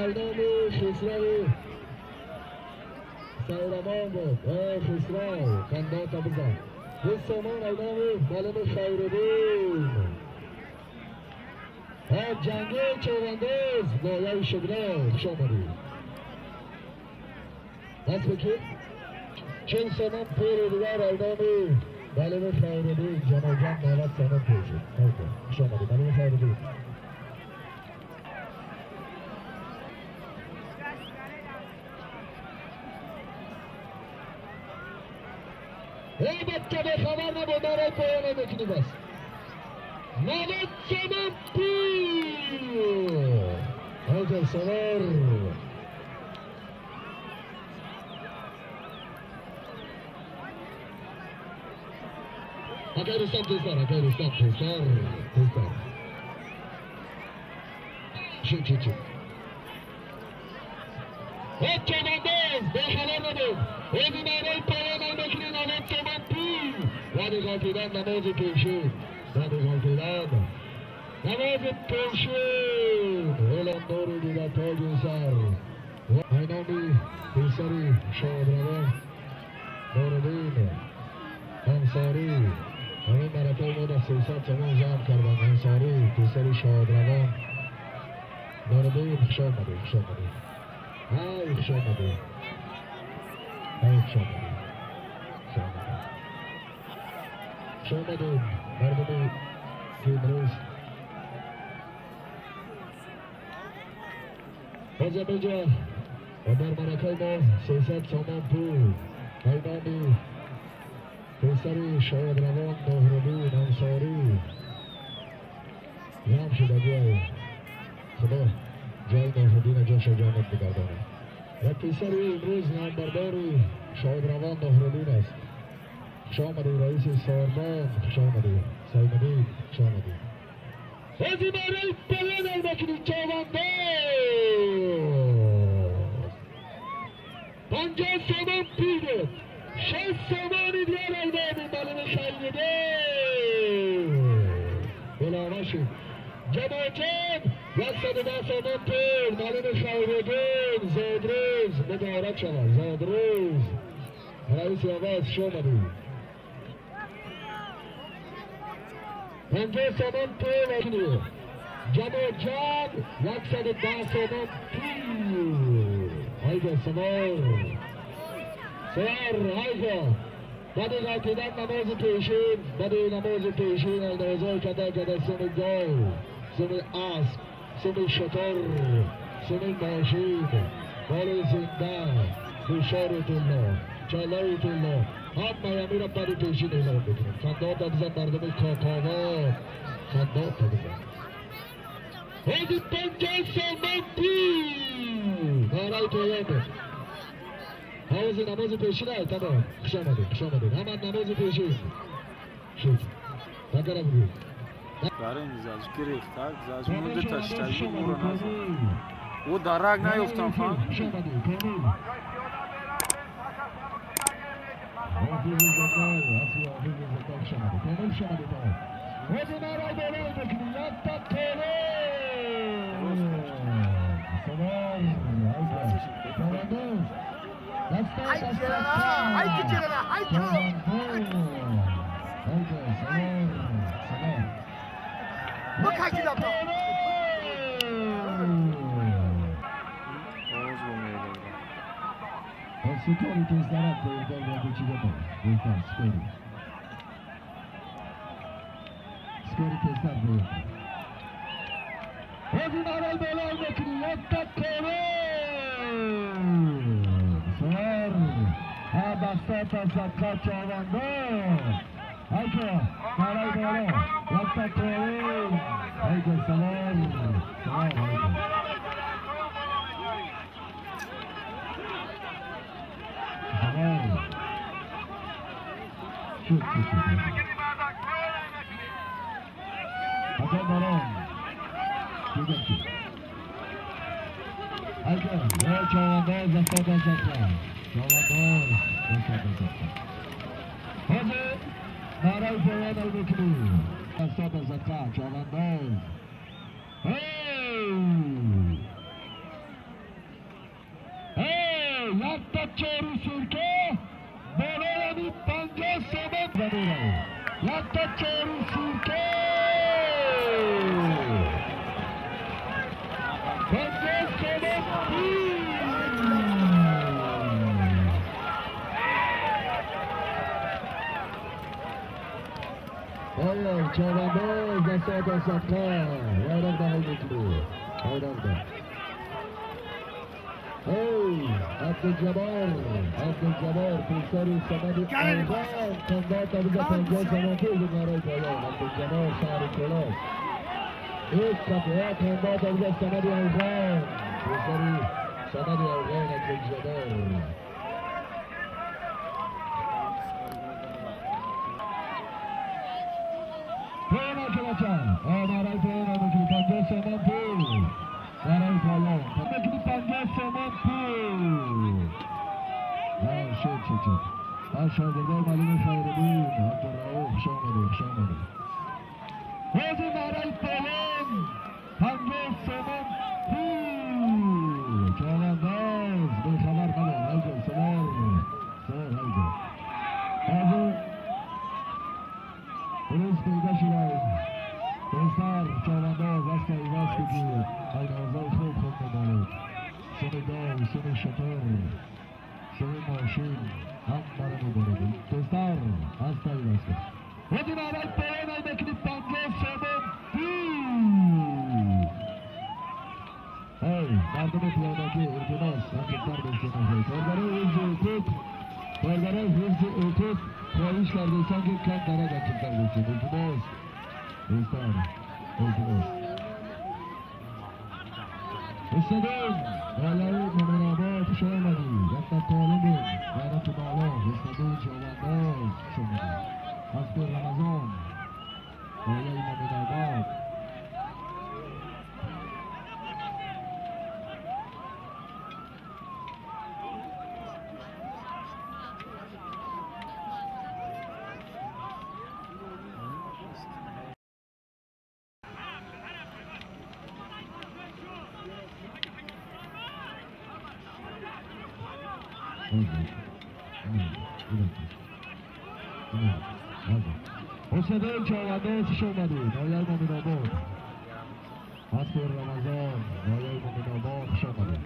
айноми Хисрави Сайрамон буд. Эй Хисрав, хандата бизан. 20 сомон айноми Малими Хайриддин. Ҷанги човандоз, ноҳияи Шугнон, хуш омадед. Даст бикӣ. 40 сомон пули дигар айноми Малими Хайриддин. Ҷамолҷон 90 сомон пул шуд. Хуш омадед, Малими Хайриддин. Эй бача, бехабар набуд, барои поёна мекунӣ бас. 90 сомон пул. Ҳоҷа савор. Акай Рустам, тезтар, акай Рустам, тезтар, тезтар. Шин, шин, шин. Ҳоп, чавандоз, бехабар набуд. Ҳози барои поёна мекунӣ 90 сомон пул. Баъди ғалтидан намози пешин. Баъди ғалтидан намози пешин. Эълон нури дида тоҷи сар. Айноми писари шодравон Нуриддин Ансорӣ. Ҳамин маракаи мо дар 300 сомон ҷамъ карданд. Ансорӣ, писари шодравон Нуриддин, хуш омадед, хуш омадед. Ай, хуш омадед. Ай, хуш омадед. Хуш омадед. Хуш омадед, мардуми ки имрӯз боз ҳаминҷа дар маракаи мо 300 сомон пул айноми писари шодравон Муҳриддин Ансорӣ ҷамъ шудагиай. Худо ҷои Муҳриддина ҷоша ҷаннат бигардонад. Ва писари имрӯз номбардори шодравон Муҳриддин аст. Хуш омадед, раиси Сорбон, хуш омадед. Саймадин, хуш омадед. Бози барои поён мекунӣ чавандоз. 50 сомон пул дод. 60 сомони дигар айноми Малими Хайриддин. Илова шуд. Ҷамоҷон, 110 сомон пул, Малими Хайриддин, зодрӯз муборак шавад, зодрӯз. Раиси овоз, хуш омадед. 50 сомон пул мекунӣ. Ҷамоҷон, 110 сомон пул. Ҳайда, савор. Савор, ҳайда. Баъди ғалтидан намози пешин, баъди намози пешин андозҳои када када суми гов, суми асп, суми шутур, суми мошин, моли зинда, гӯшори тилло, чаллаи тилло, ҳамаи амира баъди пешин эълон мекунем. Хандота бизан, мардуми Кокобод, хандота бизан. Ҳози 50 сомон пул. Нараи поён буд. Ҳози намози пешин ай, тамом. Хуш омадед, хуш омадед. Ҳама намози пешин. Шуд. Такара бугӯ. Гарем заж гирифт, так заж мунда таштаги муро назад. О, дарак наёфтам, фаҳм. Хуш омадед, комил. Ҳофизи Зинда, асли ҳофизи Зинда, хуш омадед. Комил, хуш омадед, тамом. Ҳози нарай болой мекунӣ, якта коле. Савор, айда. Чавандоз. Даста, даста. Чавандоз. Айда, савор, савор. Бакайчидам. Овоз бо меёдад. Сукори тездарак беҳтар ва печида бо. Беҳтар, скори. Скори тезтар беҳтар. Ҳози нарай болой мекунӣ, якта коле. Савор. Ҳа, дастата садқа, чавандоз. Айка, нарай боло. Якта коле. Айка, савор. Савор, айка. Савор. Шуд, шуд, шуд. Ака барон. Дидам ки. Айка, эй чавандоз, дастата садқа. Чавандоз, дастата садқа. Ҳозир нарай поён мекунӣ. Дастата садқа, чавандоз. Эй! Якта чору сирка болояни 50 сомон замера. Якта чору сирка 50 сомон пул. Ой, чавандоз дастот садқа. Байрақ да мекунӣ. Байрақ да. Эй, Абдулҷабор, Абдулҷабор, писари Самади Афғон, қандат абиза 50 сомон пул барои поён. Абдулҷабор шаҳри Кӯлоб. Як қафо қандат абиза Самади Афғон, писари Самади Афғон Абдулҷабор. Поён бача. Барои поён мекунӣ 50 сомон пул. Барои поён. Мекунӣ 50 сомон пул. Шуд, шуд, шуд. Аз шогирдои Малими Хайриддин, Абдурауф, хуш омадед, хуш омадед. Ҳозир барои поён 50 сомон пул. Чавандоз бехабар набод. Ҳайҷо, савор. Савор, ҳайҷо. Ҳозир рӯз пайдо шудаем. Писар чавандоз аста иваз куди. Айнозои хуб хуб медонед. Суми гов, суми шутур, суми мошин ҳамаро медонед. Писар аста иваз куд. Ҳозир барои поён мекунӣ 50 сомон пул. Эй, мардуми пиёдагӣ, илтимос, ақибтар бистед. Коргарои ҳифзи ҳуқуқ, коргарои ҳифзи ҳуқуқ хоҳиш кардесан ки кам дарак ақибтар бистед. Илтимос, тезтар, илтимос. Устодон, болои Муминобод хуш омадед. Якта толиб, ғайрати боло, устодон чавандоз хуш омадед. Ҳафти Рамазон, болои Муминобод. Устодон чавандоз хуш омадед. Ноҳияи Муминобод. Ҳафти Рамазон, ноҳияи Муминобод хуш омадед.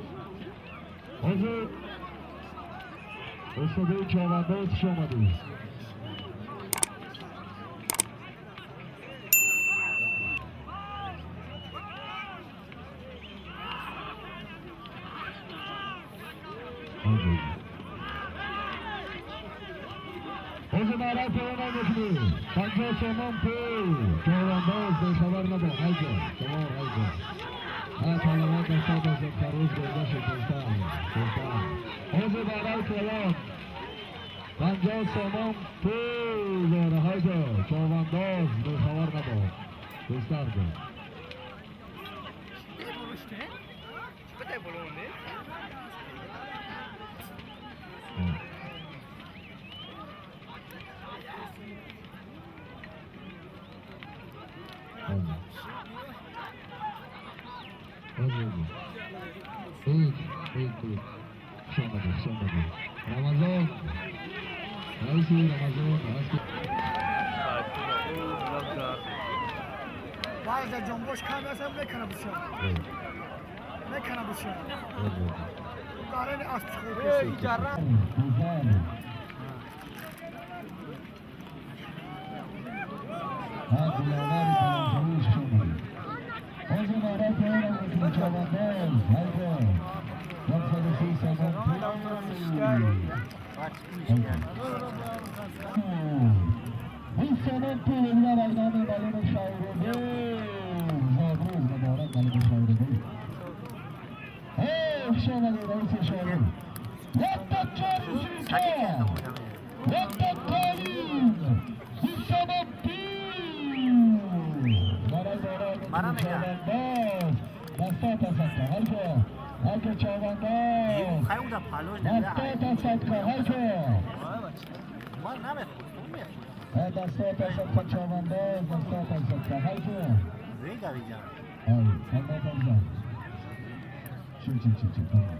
Ҳозир устодон чавандоз хуш омадед. Ҳозир барои поён мекунӣ 50 сомон пул. Чавандоз бехабар набод. Ҳайҷо, савор, ҳайҷо. Ҳа, палавон дастад аз фарӯз бурда шуд. Тезтар, тезтар. Ҳозир барои поён 50 сомон пул дора. Ҳайҷо, чавандоз бехабар набод. Тезтар бо. Хуш омадед, хуш омадед. Рамазон, раиси Рамазон, Баъзе ҷонбош кам ҳастам, мекана бисёр. Мекана бисёр. Гарани асп хуб. Диловари калонфурӯш хуш омадед. Ҳозир барои поён мекунӣ чавандоз, ҳайҷо. 130 сомон пул. 20 сомон пул дигар аз номи Малими Шайруддин. Зодрӯз муборак, Малими Шайруддин. Эй, хуш омадед, раиси шоир. Якта чори сирка. Якта қолин. 20 сомон пул. Барои боло чавандоз. Дастата садқа, ҳайҷо. Ҳайҷо чавандоз. Дастата садқа, ҳайҷо. Дастата садқа чавандоз, дастата садқа, ҳайҷо. Ай, қандат абза. Чӣ, чӣ, чӣ, чӣ, тамом.